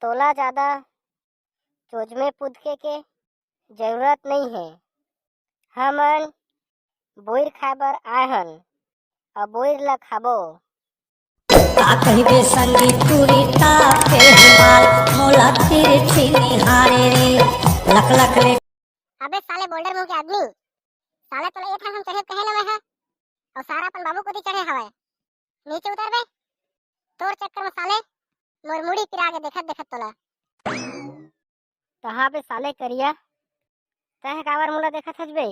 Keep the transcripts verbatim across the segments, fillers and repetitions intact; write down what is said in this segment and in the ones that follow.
तोला ज्यादा चोच में पुदके के जरूरत नइ हे। हमन बोइर खाए बर आए हन, अउ बोइर ला खाबो। का कहिबे संगी तू रीता के हमार, मोला तिरछी निहारे रे, लक लक ले। अबे साले बोल्डर मुंह के आदमी, साले तोला ए ठान हम चढ़े कहे न मैं हा, अउ सारा अपन बाबू कोती चढ़े हवय। नीचे उतर बे, तोर चक्कर में साले मोर मुड़ी पिरा के देखत देखत तोला। कहाँ बे साले करिया, तैं काबर मोला देखत हस बे?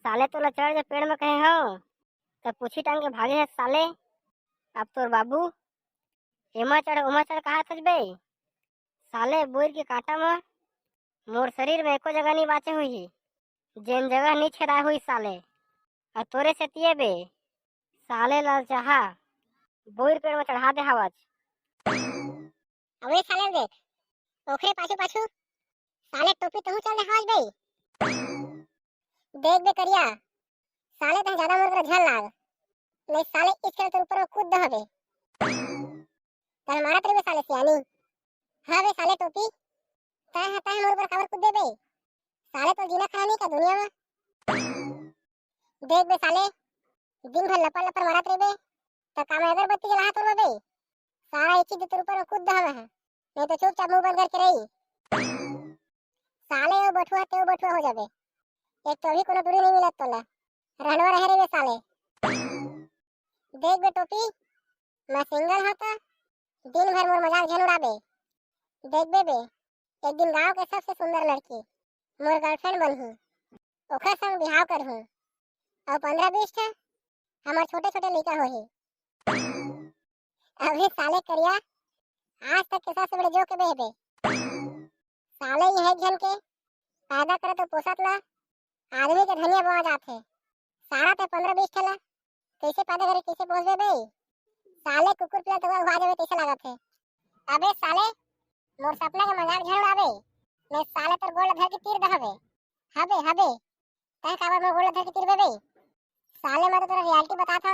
साले तोला चढ़ जा पेड़ में कहे हंव, त पूछी टांग के भागे हस साले। अब तोर बाबू एमा चढ़ ओमा चढ़ कहत हस बे? साले बोइर के कांटा म मोर शरीर में एको जगह नइ बांचे होही, जेन जगह नइ छेदाए होही साले। अउ तोरे सेतिये बे साले ललचाहा बोइर पेड़ में चढ़ा दे हवच। अबे साले देख, ओखरे पाछू पाछू साले टोपी तहूं चल दे हवच बे। देख बे करिया, साले तहं ज्यादा मोर करा झन लाग, नहीं साले इस खेल तोर ऊपर में कूद दे हवे। तहं मारत रहिबे साले सियानी। हाँ बे साले टोपी, तैं ह तैं मोर ऊपर काबर कूद देबे? साले तो जीना खाना नहीं का दुनिया में। देख बे साले, दिन भर लपर लपर मारत रहिबे, त का मैं अगरबत्ती जलाहा तोर बे? सारा एक चीज तोर ऊपर में कूद दे हवे, नहीं तो चुपचाप मुंह बंद करके रही। साले ओ बठुआ ते ओ बठुआ हो जाबे। एक तो अभी कोनो टूरी नहीं मिलत तोला। रहनवा रहे रे बे साले। देख बे टोपी, मैं सिंगल हंव त दिन भर मोर मजाक झन उड़ाबे। देख बे बे, एक दिन गांव के सबसे सुंदर लड़की मोर गर्लफ्रेंड बनही, ओखर संग बिहाव करहूं। अउ पंद्रह बीस ठे हमर छोटे छोटे लइका होही। अबे साले करिया, आज तक के सबसे बड़े जोक बे हे बे। साले ये है झन के पैदा करे तो पोसत ला आदमी के धनिया बोआ जाथे। सारा ते पंद्रह बीस ठे ला कैसे पैदा करे, कैसे पोसबे बे? साले कुकुर पिला तो हुआ जावे कैसे लागत है। अबे साले, मोर सपना के मजाक झन उड़ाबे, मैं साले तोर गोड़ धर के तीर दहबे। हबे हबे, तैं काबर मोर गोड़ धर के तीर बे? साले मैं तो तोला रियलिटी बताथा।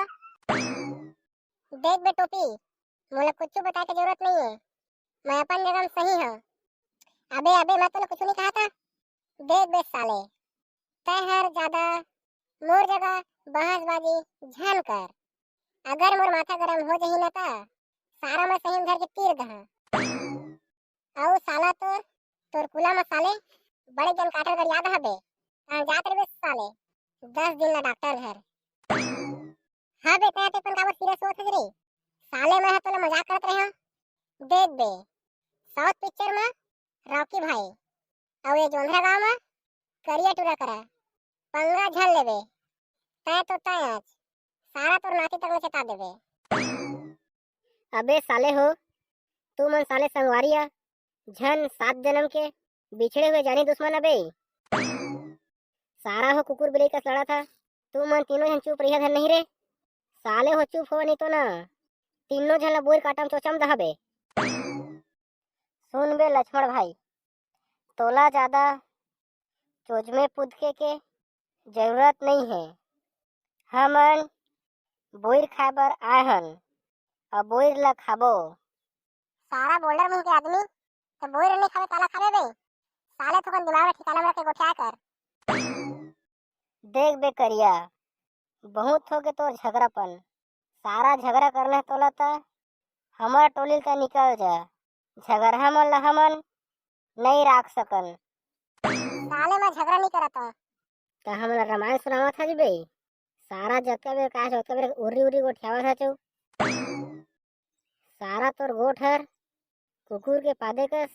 देख बे टोपी, मोला कुछ बताए के जरूरत नहीं है, मैं अपन जगह में सही हूँ। अबे अबे, मैं तोला कुछ नहीं कहा था। देख बे साले, तैं हर ज्यादा मोर जगह बहसबाजी झन कर। अगर मोर माथा गरम हो जही न त सारा मैं सही में धर के तीर दहा। अउ साला तोर, तोर कुला म साले बड़े जन काटल कर याद हबे। कहाँ जात रहे साले? दस दिन ला डॉक्टर घर। हाँ बे, तैं तेपन काबर सीरियस होत हस रे? साले मैं ह तोला मजाक करत रहे हूँ। देख बे, साउथ पिक्चर म रॉकी भाई अउ ये जोंधरा गांव म करिया टूरा करा पंगा झन लेबे। तैं तो तैं आज सारा तोर नाती तक में चेता देबे। अबे साले हो, तू मन साले संगवारी आ, झन सात जन्म के बिछड़े हुए जानी दुश्मन अबे। सारा हो कुकुर बिलई कस लड़त हा, तू मन तीनों झन चुप रहिया धर नहीं रे। साले हो चुप हो नहीं तो ना, तीनों झन ला बोर काटम चोचम दहबे। सुन बे लक्ष्मण भाई, तोला ज्यादा चोच में पुदके के जरूरत नहीं है। हमन बोइर खाए बर आए हन, अउ बोइर ला खाबो। सारा बोल्डर मुंह के आदमी, तो बोइर नहीं खाबे, काला खाबे बे? साले थोकन दिमाग ला ठिकाना में रख के गोठिया कर। देख बे करिया, बहुत होगे तोर झगरापन। सारा झगरा करना है तोला त हमर टोली त निकल जा। झगरहा मन ला हमन नइ राख सकन। साले मैं झगरा नइ करत हंव। त हमन ला रामायण सुनावत हस बे? सारा जतका बेर कहा ओतका बेर उर्री उर्री गोठियावत हस। सारा तोर गोठ हर कुकुर के पादे कस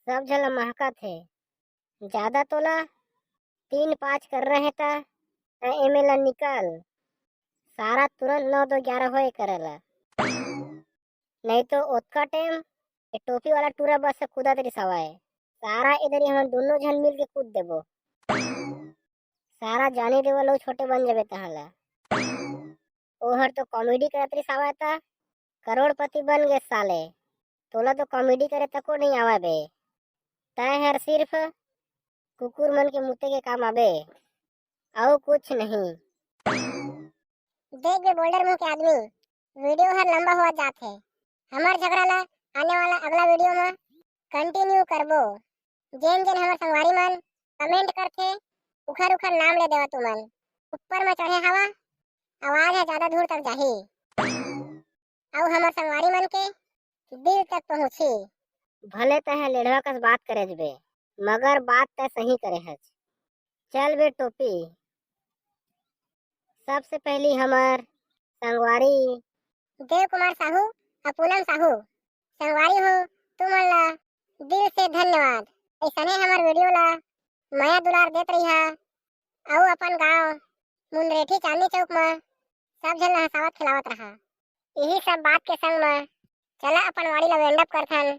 सब झन ला महकत हे। जादा तोला तीन पाँच करना हे त, त एमे ला निकाल। सारा तुरंत नौ दो ग्यारह होए करे ला। नहीं तो ओतका टाइम ये टोपी वाला टूरा बस से कूदत रिस हवय। सारा एदरी हमन दोनों झन मिल के कूद देबो। सारा जाने देवल अउ छोटे बन जाबे तहां ला। ओहर तो कॉमेडी करत रिस हवय त करोड़पति बन गे साले। तोला तो कॉमेडी करे तको नहीं आवे बे। तैं हर सिर्फ कुकुर मन के मुते के काम आबे, अउ कुछ नहीं। देख बे बोल्डर मुंह के आदमी, वीडियो हर लंबा होवत जात हे। हमर झगड़ा ला आने वाला अगला वीडियो में कंटिन्यू करबो। जेन जेन हमर संगवारी मन कमेंट करथे, उखर उखर नाम ले देवा तुमन। ऊपर में चढ़े हवा, आवाज ह ज्यादा दूर तक जाही। अउ हमर संगवारी मन के दिल तक पहुंची। भले तैं लेढ़वा कस बात करे जबे, मगर बात तैं सही करे हच। चल बे टोपी, सबसे पहली हमर संगवारी देव कुमार साहू अउ पूनम साहू, संगवारी हो, तुमन ला दिल से धन्यवाद। ऐसने हमर वीडियो ला मया दुलार देत रहिहा, अउ अपन गांव मुंदरेठी चांदनी चौक म सब झन ला हंसावत खिलावत रहा। इही सब बात के संग म चला अपन वाणी ला वेंडअप करथन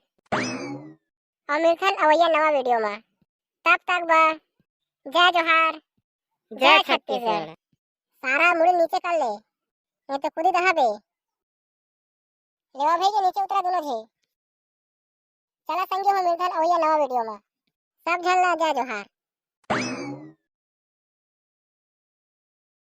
अउ मिलथन अवइया नवा वीडियो म। तब तक बर जय जोहार, जय छत्तीसगढ़। सारा मुड़ी नीचे कर ले, नहीं तो खुदी दहा बे। रेवा भाई के नीचे उतरा दोनों झे। चला संगी हो, मिलथन अवइया नवा वीडियो म। सब झन ला जय जोहार।